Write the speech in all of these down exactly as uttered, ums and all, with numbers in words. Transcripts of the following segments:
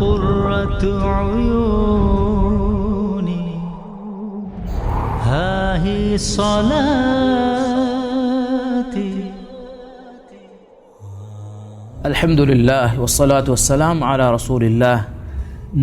قرة عيوني، ها هي صلاتي. الحمد لله والصلاة والسلام على رسول الله.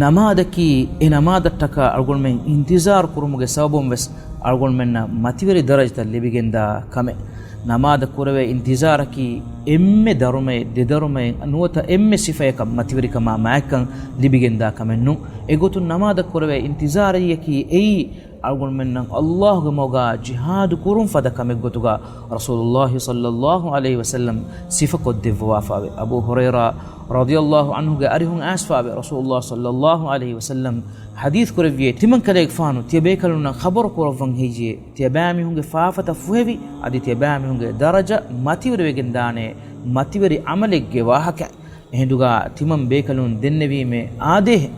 ނަމާދަކީ އެ ނަމާދަށްޓަކާ އަޅުގަނޑުމެން އިންތިޒާރު ކުރުމުގެ ސަބަބުން ވެސް އަޅުގަނޑުމެންނަށް މަތިވެރި ދަރަޖަތައް ލިބިގެންދާ ކަމެއް. ނަމާދަށް ކުރެވޭ އިންތިޒާރަކީ އެންމެ ދަރުމައެއް، ދެދަރުމައެއް، ނުވަތަ އެންމެ ސިފަޔަކަށް މަތިވެރިކަމާ މާތްކަން ލިބިގެންދާ ކަމެއް ނޫން. އެގޮތުން ނަމާދަށް ކުރެވޭ އިންތިޒާރީއަކީ އެއީ، އަޅުގަނޑުމެންނަށް އައްލާހުގެ މަގުގަ ޖިހާދު ކުރުން ފަދަ ކަމެއްގޮތުގަ ރަސޫލުއްލާހި ޞައްލައްލާހު ޢަލައިހި ވަސައްލަމް ސިފަކޮށްދެއްވަވާފައެވެ. އަބޫ ހުރައިރާ ރަޟިޔައްލާހު ޢަންހުގެ އަރިހުން އައިސްފައެވެ. ރަސޫލުއްލާހި ޞައްލައްލާހު ޢަލައިހި ވަސައްލަމް ޙަދީޘް ކުރެއްވިއޭ، ތިމަން ކަލޭގެފާނު ތިޔަބޭކަލުން ޚަބަރު ކުރައްވަން ހެއްޔޭ؟ ތިޔަބައިމީހުންގެ ފާފަތައް ފުހެވި، އަދި ތިޔަބައިމީހުންގެ ދަރަޖަ މަތިވެރިވެގެންދާނެ މަތިވެރި ޢަމަލެއްގެ ވާހަކަ. އެހިނދުގަ ތިމަން ބޭކަލުން ދެންނެވީމޭ އާދޭހެ.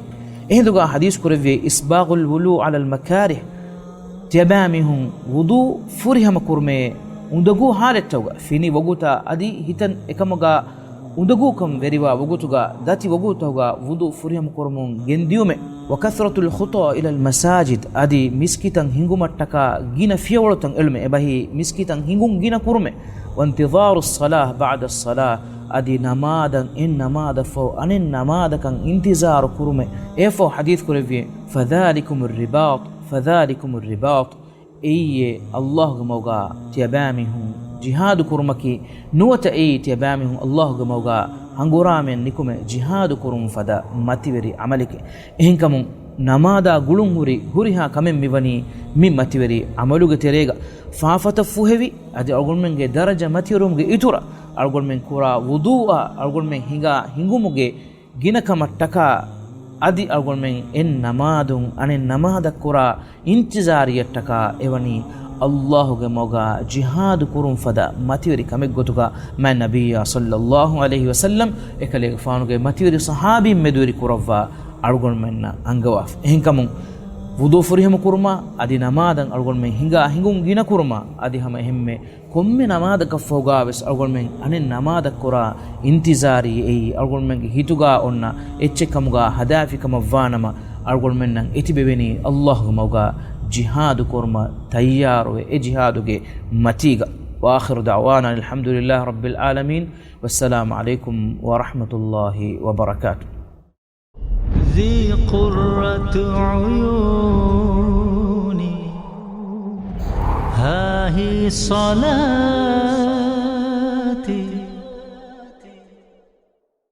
އެހިނދުގަ ޙަދީޘް ކުރެއްވިއޭ، إسباغ الوضوء على المكاره، ތިޔަބައިމީހުން ވުޟޫ ފުރިހަމަ ކުރުމޭ އުނދަގޫ ޙާލަތްތަކުގަ، ފިނި ވަގުތާ އަދި ހިތަން އެކަމުގަ އުނދަގޫކަން ވެރިވާ ވަގުތުގަ، ދަތި ވަގުތުތަކުގަ ވުޟޫ ފުރިހަމަ ކުރަމުން ގެންދިޔުމެ. وكثرة الخطى إلى المساجد، އަދި މިސްކިތަށް ހިނގުމަށްޓަކާ ގިނަ ފިޔަވަޅުތައް އެޅުމެ، އެބަހީ މިސްކިތަށް ހިނގުން ގިނަ ކުރުމެ. وانتظار الصلاة بعد الصلاة، އަދި ނަމާދަށް އެއް ނަމާދަށްފަހު އަނެއް ނަމާދަކަށް އިންތިޒާރު ކުރުމެ. އެއަށްފަހު ޙަދީޘް ކުރެއްވިއޭ، فذلكم الرباط، فذلكم الرباط. އެއީ އައްލާހުގެ މަގުގަ ތިޔަބައިމީހުން ޖިހާދު ކުރުމަކީ، ނުވަތަ އެއީ ތިޔަބައިމީހުން އައްލާހުގެ މަގުގަ ހަނގުރާމައެއް ނިކުމެ ޖިހާދު ކުރުމުން ފަދަ މަތިވެރި ޢަމަލެކޭ. އެހެންކަމުން ނަމާދާ ގުޅުން ހުރި ހުރިހާ ކަމެއް މިވަނީ މި މަތިވެރި ޢަމަލުގެ ތެރޭގަ. ފާފަތައް ފުހެވި، އަދި އަޅުގަނޑުމެންގެ ދަރަޖަ މަތިވެރުމުގެ އިތުރަށް އަޅުގަނޑުމެން ކުރާ ވުޟޫއާ އަޅުގަނޑުމެން ހިނގާ ހިނގުމުގެ ގިނަކަމަށްޓަކާ، އަދި އަޅުގަނޑުމެން އެއް ނަމާދުން އަނެއް ނަމާދަށް ކުރާ އިންތިޒާރިއަށްޓަކާ އެވަނީ އައްލާހުގެ މަގުގަ ޖިހާދު ކުރުން ފަދަ މަތިވެރި ކަމެއްގޮތުގަ މާތް ނަބިއްޔާ ޞައްލައްލާހު ޢަލައިހި ވަސައްލަމް އެކަލޭގެފާނުގެ މަތިވެރި ޞަޙާބީން މެދުވެރި ކުރައްވާ އަޅުގަނޑުމެންނަށް އަންގަވާފަ. އެހެންކަމުން ވުޟޫ ފުރިހަމަ ކުރުމާ އަދި ނަމާދަށް އަޅުގަނޑުމެން ހިނގާ ހިނގުން ގިނަ ކުރުމާ އަދި ހަމަ އެހެންމެ ކޮންމެ ނަމާދަކަށްފަހުގާވެސް އަޅުގަނޑުމެން އަނެއް ނަމާދަށް ކުރާ އިންތިޒާރީ އެއީ އަޅުގަނޑުމެންގެ ހިތުގާ އޮންނަ އެއްޗެއްކަމުގާ ހަދާފިކަމަށްވާނަމަ، އަޅުގަނޑުމެންނަށް އެތިބެވެނީ އައްލާހުގެ މަގުގާ ޖިހާދު ކުރުމަށް ތައްޔާރުވެ އެ ޖިހާދުގެ މަތީގަ. وآخر دعوانا أن الحمد لله رب العالمين، والسلام عليكم ورحمة الله وبركاته. ذي قرة عيوني، ها هي صلاتي.